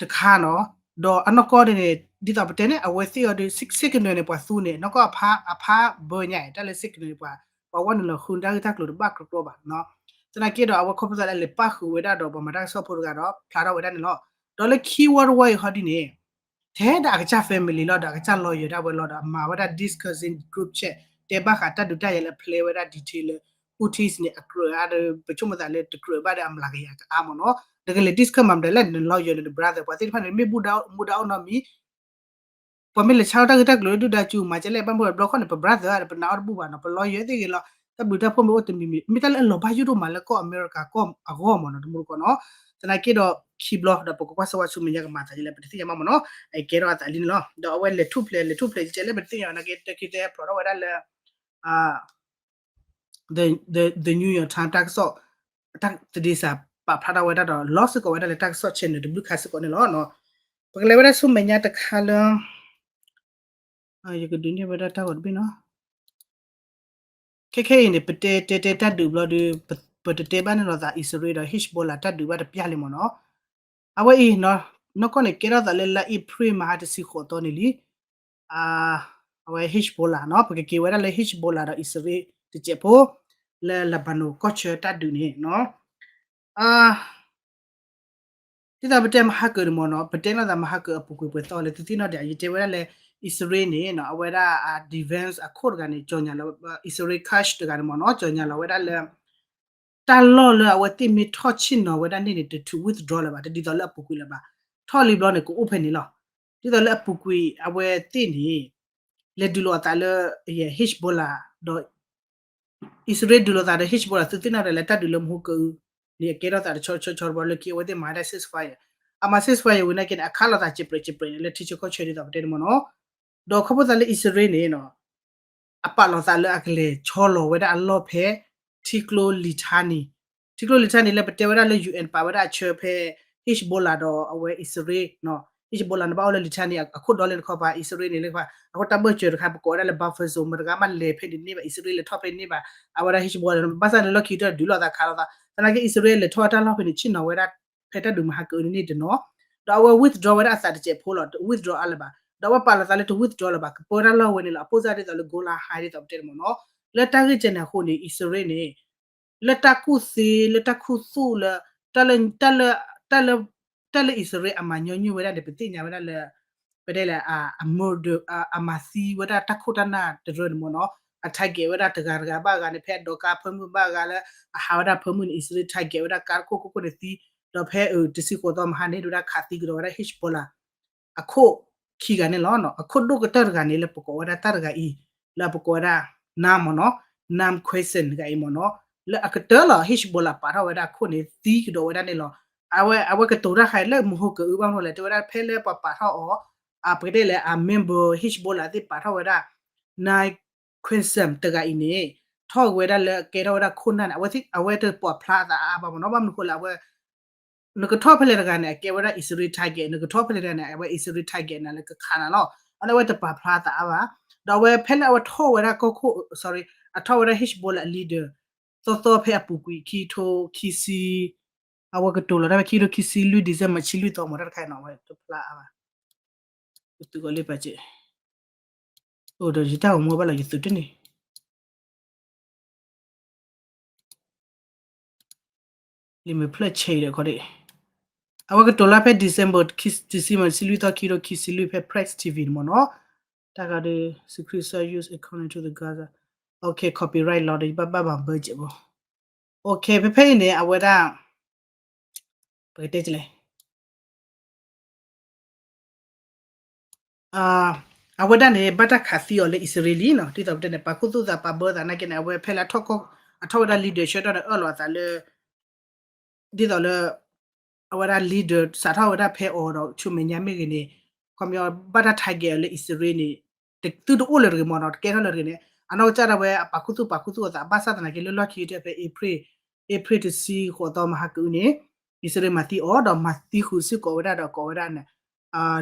တခါနီၤ, ဒီးအနီၢ်ကီၢ်န့ၣ်န့ၣ် ဒ်သိးပတဲန့ၣ် အဝဲသ့ၣ်အီၤဒီး signal န့ၣ် ပှၤသူန့ၣ် နီၢ်ကီၢ်အဖး အဖးဘၢညါအံၤ တၢ်လၢ signal န့ၣ် ပှၤ ပှၤဝဲနုာ်လီၤဃုတၢ်ဂ့ၢ်တၢ်ကျိၤတဘၣ်ကြီဘၣ်နီၤ, သနာ်က့ဒီး အဝဲခီဖျိသးလၢအလဲၤပၣ်ဃုာ်ဝဲဒၣ်ဒီး ပှၤမၤတၢ်ကစီၣ်ဖိတဂၤဒီး ဖျါထီၣ်ဝဲဒၣ်န့ၣ်လီၤ. ဒီးလၢခံဝီတဝီအံၤဟီဒ်န့ၣ် ထဲဒၣ်အကစၢ် family လီၤဒီး အကစၢ် lawyer ဒၣ်ဝဲလီၤဒီး အမၤဝဲဒၣ် discussing group chat တဲဘၣ်ဃးတၢ်ဒုးတၢ်ယၤလၢ play ဝဲဒၣ် detail လၢ Putin န့ၣ် အကြၢးအါဒီး ပဆိကမိၣ်သးလၢတကြၢးဘၣ်ဒီးအမျးကယၤကအါမ့ၢ်နီၤ, နကလဲၤ discuss မၤမတၤလဲၣ် န lawyer န brother ပှၤသ့ၣ်တဖၣ်န့ၣ် မ့ၢ်ဘူၣ်ဒါမူဒါအိၣ်နီတမံၤ ပှၤမ့ၢ်လဲၤဆါထီၣ်တၢ်ဂ့ၢ်တၢ်ကျိၤလၢဒုၣ်ဒါစု မၤကဲလဲၣ် ဘၣ်မနုၤဘျီခီန့ၣ် ပ brother ဒီး ပနာ်အီၤတဘူၣ်ဘၣ်နီၤ, ပ lawyer သ့ၣ်ဂ့ၤလီၤ, တၢ်ဘျုးတၢ်ဖှိၣ်မ့ၢ်အိၣ်တမံၤမံၤ မ့ၢ်တၢ်လၢအလီၤဘၣ်ယိၣ်ဒိၣ်မးလၢကီၢ်အမဲရကၤကီၢ်အဂီၢ်မ့ၢ်နီၤ တမူတကိးနီၤ, သနာ်က့ဒီး ခံဘျီဒီး ပကကွၢ်စၢၤဝဲဆူမဲာ်ညါကမၤသးဒ်လဲၣ် ပတသ့ၣ်ညါဘၣ်မ့ၢ်နီၤ, အကဲထီၣ်အသးလံန့ၣ်လီၤ, ဒီးအဝဲလဲၤထူၣ်ဖျဲး လဲၤထူၣ်ဖျဲးကဲလဲၣ် ပတသ့ၣ်ညါဘၣ် နာ်က့ တၢ်ခံသဲဖျိးထီၣ်ဝဲဒၣ်လၢ The New York Times တၢ်ကစီၣ် တၢ်သဒ့စးပာ်ဖျါထီၣ်ဝဲဒၣ်ဒီး လီၤစ့ၢ်ကီးဝဲဒၣ်လၢတၢ်ကစီၣ် channel တဘျုးခါစ့ၢ်ကီးန့ၣ်လီၤ. ပကလဲၤဝဲဒၣ်ဆူမဲာ်ညါတခါလၢ ယကဒုးန့ၢ်ဝဲဒၣ်တၢ်ဂီၤတဘ့ၣ်နီၤ. ခဲခဲအံၤန့ၣ် ပတဲတဲတဲတၢ်ဒုးဘျီဒီး ပတတဲဘၣ်န့ၣ်လီၤသး အံၣ်စရ့လးဒီး Hezbollah တၢ်ဒုးဘၣ်တပျၢ်လံမ့ၢ်နီၤ. အဝဲအံၤ နီၢ်ကီၢ်န့ၣ် ကဲထီၣ်သးလၢလါအ့ဖြ့ၣ်မဟါတဆံဃိးသီန့ၣ်လံ. အဝဲ Hezbollah နီၤ ပကက့ၤဝဲဒၣ်လၢ Hezbollah ဒီးအံၣ်စရ့လးတစဲးဖိ လၢ Lebanon ကီၢ်ဆၢတၢ်ဒုးန့ၣ်နီၤ. ဒ်သိးပတဲမဟါကၢၤန့ၣ်မ့ၢ်နီၤ ပတဲနီၢ်သးမဟါကၢၤအပူၤကွံာ်ပှဲၤသီလၢသုသ့ၣ်နီၣ်ဒံး ယတဲဝဲဒၣ်လၢ အံၣ်စရ့လးန့ၣ်နီၤ အဝဲဒၣ်အ defense အခိၣ်တဂၤန့ၣ် ကၠီၤညါလီၤ အံၣ်စရ့လး Quds တဂၤန့ၣ်မ့ၢ်နီၤ ကၠီၤညါလီၤဝဲဒၣ်လၢ တၢ်လီၢ်လၢအဝဲသ့ၣ်မ့ၢ်ထီၣ်ဆ့ၣ်နီၤဝဲဒၣ်န့ၣ်န့ၣ် တထုး withdraw လၢၤဘၣ် တဒ်သိးလၢအပူၤကွံာ်လၢၤဘၣ်. ထီၣ်လံဘျီန့ၣ် ကအိၣ်ဖဲန့ၣ်လီၤ. ဒ်သိးလၢအပူၤကွံာ်အဝဲသ့ၣ်န့ၣ် လဲၤဒုးလိာ်အသးလၢ Hezbollah ဒီး အံၣ်စရ့လးဒုးလိာ်သးဒီး Hezbollah သုသ့ၣ်နီၣ်ဒံးလၢတၢ်ဒုးလၢမဟါကၢၤအံၤန့ၣ် အကဲထီၣ်သးတဆီဆီဆီတဘျီလၢခံအဝဲသ့ၣ်မၤဝဲဒၣ် ceasefire အမၤ ceasefire ဝံၤနာ်က့န့ၣ် အခးလိာ်သးစဲးပြဲးစဲးပြဲးန့ၣ် လၢထံဆၢကီၢ်ဆၢဒ်သိးပတဲန့ၣ်မ့ၢ်နီၤ. ဒီးခီဖျိသးလၢအံၣ်စရ့လးန့ၣ်နီၤ အပာ်လီၤသးလၢအကလဲၤဆီလီၤဝဲဒၣ်အလီၢ်ဖဲ ထံကျိ Litani ထံကျိ Litani လၢပတဲဝဲဒၣ်လၢ UN ပာ်ဝဲဒၣ်အဆၢဖဲ Hezbollah ဒီးအဝဲအံၣ်စရ့လး Hezbollah န့ၣ်ဘၣ်အိၣ်လၢ Litani အခိၣ်ဒီလၢတခီပၤ အံၣ်စရ့လးန့ၣ်လၢ အဃိတၢ်ဘၢၣ်စၢၤတခါ ပကိးဝဲဒၣ်လၢ buffer zone မတၤဂၤမးလဲၤဖဲန့ၣ်တန့ၢ်ဘၣ် အံၣ်စရ့လးလဲၤထီၣ်ဖဲန့ၣ်တန့ၢ်ဘၣ် အဝဲဒၣ် Hezbollah ဘၣ်ဆၣ်န့ၣ်လီၢ်ခံကတၢၢ်ဒုးလိာ်သးခးလိာ်သး သနာ်က့အံၣ်စရ့လးလဲၤထီၣ်ဝဲတၢ်လီၢ်ဖဲန့ၣ် ဆ့ၣ်နီၤဝဲဒၣ် ဖဲတၢ်ဒုးမဟါကၢၤန့ၣ်တနီၤ ဒီးအဝဲ withdraw ဝဲဒၣ်အသးတစဲးဖိလီၤ တ withdraw အါလၢၤဘၣ် ဒီးအဝဲပာ်လီၤသးလၢတ withdraw လၢၤဘၣ် ကပၢတၢ်လီၢ်ဝဲန့ၣ်လီၤ အပိၢ်စၢ်ဒ်သိးလၢ Golan Heights ဒ်သိးပတဲန့ၣ်မ့ၢ်နီၤ လၢတၢ်ဂ့ၢ်ကဲန့ၣ်အဃိန့ၣ် အံၣ်စရ့လးန့ၣ် လၢတၢ်ကူၣ်သ့ လၢတၢ်ခူသူၣ်လၢ တၢ်လၢ တၢ်လၢ တၢ်လၢ တၢ်လၢအံၣ်စရ့လးအမၤညီနုၢ်ဝဲဒၣ်န့ၣ် ပသ့ၣ်ညါဝဲဒၣ်လၢ ပတဲလၢ အ murder အမၤသံဝဲဒၣ်တၢ်ခိၣ်တၢ်နၢ်တရၢန့ၣ်မ့ၢ်နီၤ အ target ဝဲဒၣ်တဂၤတဂၤဘၣ်ဂၤန့ၣ် ဖဲအဒိးကါဖၢမုၢ်ဘၣ်ဂၤလၢ အဟးဝဲဒၣ်ဖၢမုၢ်န့ၣ် အံၣ်စရ့လး target ဝဲဒၣ်ကါတခိၣ်ခိၣ်ခိၣ်န့ၣ်သံ ဒီးဖဲအတဆံဃိးသီမဟါန့ၣ် ဒိၣ်ဝဲဒၣ်ခးသံကဒီးဝဲဒၣ် Hezbollah အခိၣ်ခံဂၤန့ၣ်လီၤ အခိၣ်ဒိၣ်ကတၢၢ်တဂၤန့ၣ် လၢပကိးဝဲဒၣ်တၢ်တဂၤအံၤ လၢပကိးဝဲဒၣ် Naim မ့ၢ်နီၤ Naim Qassem တဂၤအံၤမ့ၢ်နီၤ လၢအကတၢၢ်လီၤ Hezbollah ပာ်ထီၣ်ဝဲဒၣ်အခိၣ်န့ၣ် သံကဒီးဝဲဒၣ်န့ၣ်လီၤ အဝဲ အဝဲကတိၤတၢ်ခါလၢမဟါကၢၤအံၤဘၣ်မနုၤလဲၣ် တဲဝဲဒၣ်ဖဲလၢပှၤပာ်ထီၣ်အီၤ အပကတဲလၢအ member Hezbollah သ့ၣ်ပာ်ထီၣ်ဝဲဒၣ် Naim Qassem တဂၤအံၤန့ၣ် ထီၣ်က့ၤဝဲဒၣ်လၢကဲထီၣ်ဝဲဒၣ်ခိၣ်နၢ်န့ၣ် အဝဲသ့ၣ် အဝဲတပိာ်ဖျါအသးအါအါဘၣ်မ့ၢ်နီၤ ဘၣ်မနုၤဃိလၢအဝဲ နကထီၣ်ဖဲလဲၣ်တဂၤန့ၣ် အကဲဝဲဒၣ်အံၣ်စရ့လး target နကထီၣ်ဖဲလဲၣ်တဂၤန့ၣ် အဝဲအံၣ်စရ့လး target နၤလၢကခးနၤလီၤ အန့ၣ်အဝဲတပာ်ဖျါအသးအါဘၣ်. ဒီးအဝဲဖဲလၢအဝဲထီၣ်ဝဲဒၣ်ကီၢ်ခိၣ် sorry အထီၣ်ဝဲဒၣ် Hezbollah အ leader သီသီဖဲအပူၤကွံာ် ခံကထိခံဆံ အဝဲကတိၤလီၤတၢ်ဖဲခံကထိခံဆံလွံၢ် December ဆံလွံၢ်သီမ့ၢ်တၢ်တခါအံၤနီၤ အဝဲတဖျါအါဘၣ်. ယသုးကီးလၢပာ်စဲး အိၣ်ဒီးယတၢ်အိၣ်မူဘၣ်လီၤ ယသုးတန့ၢ် လံာ်မဲာ်ဖျၢၣ်ဆဲးဒီးခီဒ့ၣ် အဝဲကတိၤလီၤဖဲ December December ဆံလွံၢ်သီ ခံကထိခံဆံလွံၢ် ဖဲ Press TV န့ၣ်မ့ၢ်နီၤ တၢ်ဂၤဒီး Secret Service according to the Gaza, okay, copyright လီၤဒီး ယဘၣ်ဘၣ်ဘၣ်ဘၢစဲးဘၣ်. Okay, ဖဲဖဲအံၤန့ၣ် အဝဲဒၣ် ပကတဲလဲၣ် အဝဲဒၣ်န့ၣ် ဘၣ်တၢ်ခးသံအီၤလၢအံၣ်စရ့လးနီၤ ဒ်သိးပတဲန့ၣ် ပာ်ခူသူၣ်သး ပာ်ဘၢသးနာ်က့န့ၣ် အဝဲဖဲလၢ အထီၣ်ဝဲဒၣ် leader ဆၢကတီၢ်န့ၣ် အၢၣ်လီၤအသးလၢ ဒ်သိးလၢ အဝဲဒၣ် leader စးထီၣ်ဝဲဒၣ်ဖဲအီၤဒီး ဆူမဲာ်ညါမ့ၢ်ဂ့ၤန့ၣ် ခီပညီဘၣ်တၢ် target အီၤလၢအံၣ်စရ့လးန့ၣ် သုတအိၣ်လၢၤတဂ့ၤမ့ၢ်နီၤ တကဲထီၣ်လၢၤတဂ့ၤန့ၣ် အနီၢ်ကစၢ်ဒၣ်ဝဲအပာ်ခူသူၣ်ပာ်ခူသူၣ်အသး ဘၣ်ဆၣ်သနာ်က့လၢလီၢ်ခံကတၢၢ်ဖဲ April April တဆံဃိးသီမဟါကအုန့ၣ် အံၣ်စရ့လးမၤသံအီၤဒီးမၤသံဃုာ်စ့ၢ်ကီးဝဲဒၣ်ဒီးကိးဝဲဒၣ်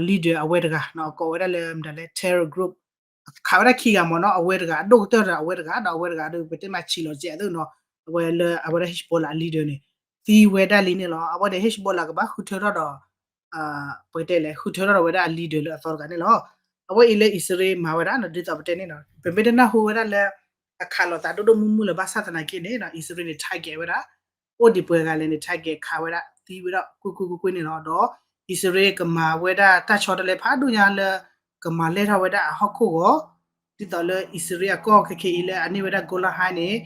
leader အဝဲတဂၤ ကိးဝဲဒၣ်လၢမတၤလဲၣ် terror group ခးဝဲဒၣ်ခံဂၤမ့ၢ်နီၤ အဝဲတဂၤ အဒိၣ်ကတၢၢ်ဒီးအဝဲတဂၤ ဒီးအဝဲတဂၤဒီးပတဲမၤဆံးလီၤကဲးအသိးနီၤ အဝဲလၢအဝဲဒၣ် Hezbollah အ leader န့ၣ် သံဝဲဒၣ်လံန့ၣ်လီၤ. အဝဲန့ၣ် Hezbollah ကဘၣ်ဃုထၢထီၣ်ဒီး ပကတဲလဲၣ် ဃုထၢထီၣ်ဒီးဝဲဒၣ်အ leader လၢအသီတဂၤန့ၣ်လီၤ. အဝဲအံၤလၢအံၣ်စရ့လးမၤဝဲဒၣ်နီၤ ဒ်သိးပတဲန့ၣ်နီၤ ပမ့ၢ်တနၢ်ဟူဝဲဒၣ်လၢ အခးလိာ်သးဒိၣ်ဒိၣ်မုၢ်မုၢ်လၢၤဘၣ်ဆၣ်သနာ်က့န့ၣ် အံၣ်စရ့လးန့ၣ် target ဝဲဒၣ် အိၣ်ဒံးပှဲၤဂၤလဲၣ်န့ၣ် target ခးဝဲဒၣ် သံဝဲဒၣ်ကွ့ၢ်ကွ့ၢ်ကွ့ၢ်ကွ့ၢ်န့ၣ်လီၤ. ဒီးအံၣ်စရ့လးကမၤဝဲဒၣ်တၢ်ဆီတလဲဖးဒိၣ်ညါလၢ ကမၤလဲၢ်ထီၣ်ဝဲဒၣ်အဟီၣ်ခိၣ်ဂီၤ ဒ်သိးလၢအံၣ်စရ့လးအကီၢ်ခဲခဲအံၤလၢအန့ၢ်ဝဲဒၣ် Golan Heights န့ၣ်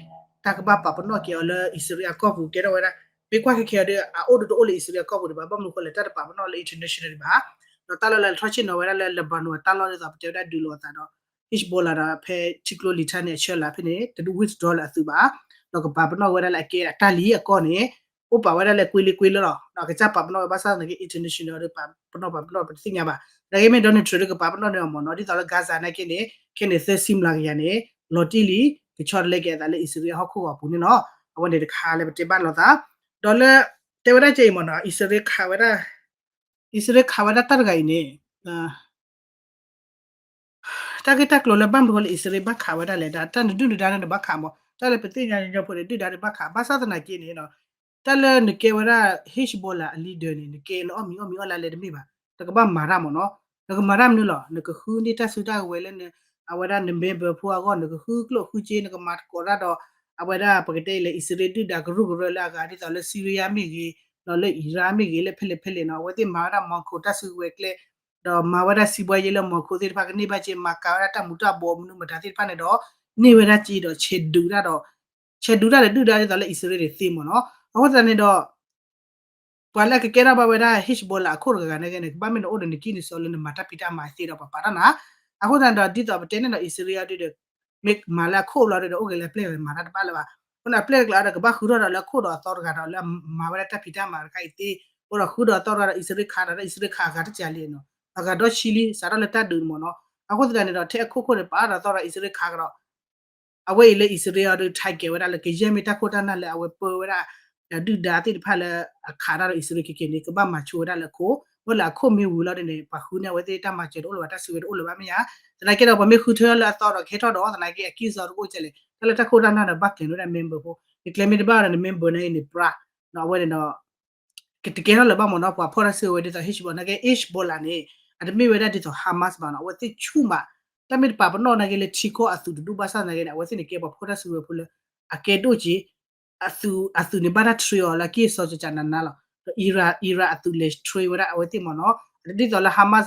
တၢ်ကဘၣ်ပာ်ပနီၣ်က့ၤအီၤလၢအံၣ်စရ့လးအကီၢ်ပူၤ ကဲထီၣ်ဝဲဒၣ် မ့ၢ်ကွၢ်ခဲခဲအံၤဒီး အအိၣ်ဒံးတအိၣ်လၢအံၣ်စရ့လးအကီၢ်ပူၤဒံးဘၣ် ဘၣ်မနုၤဃိလဲၣ် တၢ်တပာ်ပနီၣ်လၢ international ဒံးဘၣ် ဒီးတၢ်လီၢ်လၢထီၣ်ဆ့ၣ်နီၤဝဲဒၣ်လၢ Lebanon အတၢ်လီၢ်ဒ်သိးပတဲဝဲဒၣ်ဒုးလိာ်အသးဒီး Hezbollah ဒီးဖဲထံကျိလံာ်ထါန့ၣ် အဆၢလၢဖဲန့ၣ် တဒုး withdraw လၢအသုးဘၣ် ဒီးကပာ်ပနီၣ်ဝဲဒၣ်လၢအကဲအတၢ်လံအကီၢ်န့ၣ် အိၣ်ပာ်ဝဲဒၣ်လၢကွ့လံကွ့လၢလီၤ ဒီးကစၢ်ပာ်ပနီၣ်ဝဲဘၣ်ဆၣ်သနာ်က့ international ဒီးပာ်ပနီၣ်ပာ်ပနီၣ်ပတသ့ၣ်ညါဘၣ် သနာ်က့မ့ၢ် Donald Trump ဒီးကပာ်ပနီၣ်န့ၣ်အီၤမ့ၢ်နီၤ ဒ်သိးလၢ Gaza နာ်က့န့ၣ် ခဲန့ၣ်သၢဆံမျးကယၤန့ၣ် လီၤတံၢ်လံ ကဆီတလဲက့ၤအသးလၢအံၣ်စရ့လးအဟီၣ်ခိၣ်ဂီၤအပူၤန့ၣ်လီၤ. အဝဲန့ၣ်တခါလၢပတဲဘၣ်လိာ်သး ဒီးလၢ တဲဝဲဒၣ်ကဲအံၤမ့ၢ်နီၤ အံၣ်စရ့လးခးဝဲဒၣ် အံၣ်စရ့လးခးဝဲဒၣ်တၢ်တဂၤအံၤန့ၣ် တၢ်ဂ့ၢ်တၢ်ကျိၤလၢဘၣ်မနုၤဃိလၢအံၣ်စရ့လးဘၣ်ခးဝဲဒၣ်လဲၣ် တၢ်နဒုၣ်နဒါန့ၣ်နဘၣ်ခးမး တၢ်လၢပသ့ၣ်ညါညီဖိန့ၣ် ဒုၣ်ဒါဒုးဘၣ်ခး ဘၣ်ဆၣ်သနာ်က့န့ၣ် တၢ်လၢနကဲဝဲဒၣ် Hezbollah အ leader န့ၣ် နကဲလၢအီၣ်မံၤအီၣ်မံၤအီၣ်လါလဲတမ့ၢ်ဘၣ် နကဘၣ်မၤတၢ်မ့ၢ်နီၤ နကမၤတၢ်မနုၤလီၤ နကဃုန့ၢ်တၢ်စုတၢ်ကဝဲၤလၢ အဝဲဒၣ်န member ဖိအဂီၢ် နကဃုကျိၣ်ဃုစ့ နကမၤသကိးတၢ်ဒီး အဝဲဒၣ်ပကတဲလဲၣ် အံၣ်စရ့လးဒုၣ်ဒါကရူၢ်ကရၢလၢအဂၤ ဒ်သိးလၢ Syria မ့ၢ်ဂ့ၤ ဒီးလၢ Iraq မ့ၢ်ဂ့ၤ လၢဖဲလဲၣ်ဖဲလဲၣ်နီၤ အဝဲသ့ၣ်မၤဝဲဒၣ် မီၤခိၣ်တၢ်စုကဝဲၤကျဲ ဒီးမၤဝဲဒၣ် စီးပွားရေး လၢမီၤခိၣ်သ့ၣ်တဖၣ်ကန့ၢ်ဘၣ်စ့ မၤကၤဝဲဒၣ်တၢ်မူၤတၢ်ဘှီးမနုၤမတၤသ့ၣ်တဖၣ်န့ၣ်ဒီး န့ၢ်ဝဲဒၣ်စ့ဒီး ဆဲးဒုးတၢ်ဒီး ဆဲးဒုးတၢ်ဒီးဒုၣ်ဒါဒ်သိးလၢအံၣ်စရ့လးန့ၣ်သ့မ့ၢ်နီၤ အဃိသတးန့ၣ်ဒီး ပှၤလၢအကကဲထီၣ်ဘၣ်ဝဲဒၣ် Hezbollah အခိၣ်တဂၤဂၤန့ၣ်ဂ့ၤန့ၣ် ကဘၣ်မ့ၢ်နအိၣ်ဒီးနကံၢ်နစီလၢနမၤတၢ်ဖံးတၢ်မၤသ့ဒီးပှၤပာ်တၢ်နၤ အဃိသတးန့ၣ်ဒီး ဒ်သိးပတဲန့ၣ်ဒီး အံၣ်စရ့လးဒုးဒီး မ့ၢ်မၤလၢအခိၣ်ဘျီဒီး အိၣ်က့ၤလၢအပျဲၢ်ဝဲမၤတၢ်တဘၣ်လၢၤဘၣ် အဃိန့ၣ် အပျဲၢ်တကျါဒီး ကဘၣ်ဃုထီၣ်ဒီးလၢအခိၣ်ဒီးအသီတဂၤဒီးလၢမၤဝဲဒၣ်တၢ်ဖံးတၢ်မၤတခါအံၤသ့ အိၣ်ဒီးဃုဒီးအသီတဂၤဒီး အံၣ်စရ့လးခးဒီး အံၣ်စရ့လးခးအဂၤတကးလံနီၤ အဂၤဒီဆံလံ စးထီၣ်လၢတၢ်ဒုးန့ၣ်မ့ၢ်နီၤ အဃိသတးန့ၣ်ဒီး ထဲအခိၣ်ခိၣ်န့ၣ် ပာ်အါဒီးအသီဒီး အံၣ်စရ့လးခးကဒီး အဝဲအံၤလၢအံၣ်စရ့လးအီၤဒီး target ဝဲဒၣ်လၢကယဲၢ်မ့ၢ်တၢ်ခိၣ်တၢ်နၢ်လၢအဝဲပၢဝဲဒၣ် ဒုၣ်ဒါသ့ၣ်တဖၣ်လၢ အခးတၢ်ဒီးအံၣ်စရ့လးခဲခဲန့ၣ် ကဘၣ်မၤဆိဝဲဒၣ်လၢအခိၣ် ဝဲလၢအခိၣ်မ့ၢ်ဝံၤလီၤဒ်န့ၣ် ပှၤဃုန့ၢ်အဝဲသ့ၣ်တၢ်မၤစၢၤတအိၣ်လၢၤဘၣ် တၢ်စုကဝဲၤတအိၣ်လၢၤဘၣ်မ့ၢ်ဧါ သနာ်က့ဒီး ပှၤမ့ၢ်ဃုထၢလၢအသီဒီးကဟဲထီၣ်ဒီး သနာ်က့အကံၢ်စီတအိၣ်ကဲလဲၣ် တၢ်လၢတၢ်ခိၣ်တၢ်နၢ်ဒီးဘၣ်ကျဲၤဝဲဒၣ် member ဖိ နကျဲၤမ့ၢ်တဘၣ်ဒီးန member န့ၣ်န့ၣ် ပြၢ ဒီးအဝဲန့ၣ်ဒီး ကတကဲထီၣ်လၢၤဘၣ်မ့ၢ်နီၤ ပှၤဖီၣ်တၢ်စုကဝဲၤဒ်သိး Hezbollah နာ်က့ Hezbollah န့ၣ် အတမ့ၢ်ဝဲဒၣ်ဒ်သိး Hamas ဘၣ်နီၤ အဝဲသ့ၣ်ဆူၣ်မး တၢ်မ့ၢ်တပာ်ပနီၣ်နာ်က့လၢထံကီၢ်အသုးတဒူၣ်ဘၣ်ဆၣ်သနာ်က့န့ၣ် အဝဲသ့ၣ်န့ၣ်ကဲပှၤဖီၣ်တၢ်စုကဝဲၤဖိလၢ အကဲဒိၣ်က့ၤ အသုး အသုးန့ၣ်ဘၣ်တၢ် train အီၤလၢအကံၢ်စီကကနးနးလီၤ ဒီး Iran Iran အသုးလဲၤ train ဝဲဒၣ်အဝဲသ့ၣ်မ့ၢ်နီၤ ဒ်သိးလၢ Hamas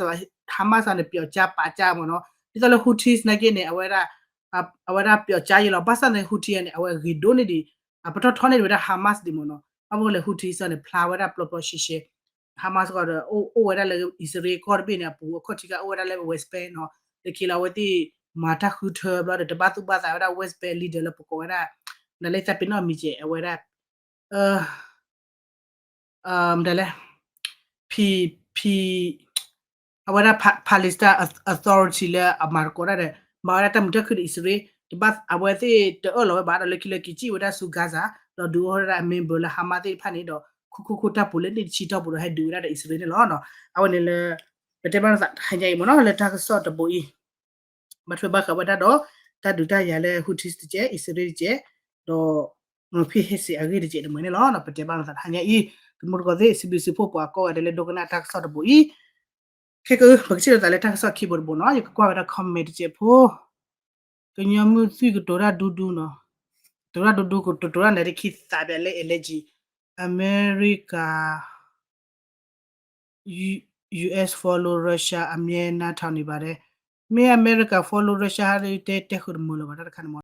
Hamas န့ၣ် ပျောက်ကြားပါကြား မ့ၢ်နီၤ ဒ်သိးလၣ် Houthis နာ်က့န့ၣ် အဝဲဒၣ် အဝဲဒၣ်ပျောက်ကြားယဲလီၤ ဘၣ်ဆၣ်သနာ်က့ Houthi န့ၣ် အဝဲဂ့ၤဒိၣ်န့ၢ်ဒံး အပတီၢ်ထီန့ၢ်ဒံးဝဲဒၣ် Hamas ဒံးမ့ၢ်နီၤ ဘၣ်မနုၤဃိလဲၣ် Houthi န့ၣ် ဖျါဝဲဒၣ်ပျီပျီရှဲရှဲ Hamas ကီးဒီး အိၣ်ဝဲဒၣ်လၢအံၣ်စရ့လးကီၢ်တဘ့ၣ်န့ၣ်အပူၤ အခီၣ်ထံးခါအိၣ်ဝဲဒၣ်လၢ West Bank နီၤ လၢခံလၢအဝဲသ့ၣ် မၤတၢ်ဃုထၢဘျီဒီး တဘၣ်သူၣ်ဘၣ်သးဝဲဒၣ် West Bank leader လၢပကိးဝဲဒၣ် နလဲသးပ့ၤနီၣ်မံၤကဲ အဝဲဒၣ် မတၤလဲၣ် ဖံ ဖံ အဝဲဒၣ် Palestine Authority လၢအမၤသကိးတၢ်ဒီး မၤဝဲဒၣ်တၢ်မုာ်တၢ်ခုၣ်ဒီးအံၣ်စရ့လး တဘၣ်အဝဲသ့ၣ်တအၢၣ်လီၤဝဲဘၣ်ဒီးလၢခံလၢက့ၤစံၣ်ဝဲဒၣ်ဆူ Gaza ဒီးဒုးအိၣ်ဝဲဒၣ်အ member လၢ Hamas သ့ၣ်တဖၣ်န့ၣ်ဒီး ခိခိခိတၢ်ပူၤလၢန့ၣ်တဆံတီၢ်ပူၤဒီးဟဲဒုးဝဲဒၣ်ဒီးအံၣ်စရ့လးန့ၣ်လီၤ. အဝဲန့ၣ်လၢ ပတဲဘၣ်နသးတဟါညါအံၤမ့ၢ်နီၤ လၢတၢ်ကစီၣ်တဘိအံၤ ဘၣ်ထွဲဘၣ်ဃးဝဲဒၣ်ဒီး တၢ်ဒုးတၢ်ယၤလၢ Houthis တကဲး အံၣ်စရ့လးတကဲး ဒီး ဖ့ဟ့ၣ်စ့အဂ့ၢ်တကဲးတမှဲၤန့ၣ်လီၤ. ပတဲဘၣ်နသးတဟါညါအံၤ တမူတကိးသ့ၣ် စံးဘျုးစံးဖှိၣ်ပှၤကိးဂၤဒဲးလၢဒိကနၣ်တၢ်ကစီၣ်တဘိအံၤ ခဲကအု ပကထံၣ်လိာ်သးလၢတၢ်ကစီၣ်ခံဘိတဘိနီၤ ယကကွၢ်ဝဲဒၣ် comment တစဲးဖိ ကညီမုၢ်သွံၣ်ကတိၤတၢ်ဒူဒူနီၤ, ကတိၤတၢ်ဒူဒူ ကတိၤတၢ်န့ၣ်တခံသးပၠးလၢ allergy အမဲရကၤ US follow Russia အမြဲနားထောင်နေပါတယ်. မ့ၢ်အမဲရကၤ follow Russia ဟဲတဲတဲဃုာ်တမုာ်လၢၤဘၣ်တၢ်တခါန့ၣ်မ့ၢ်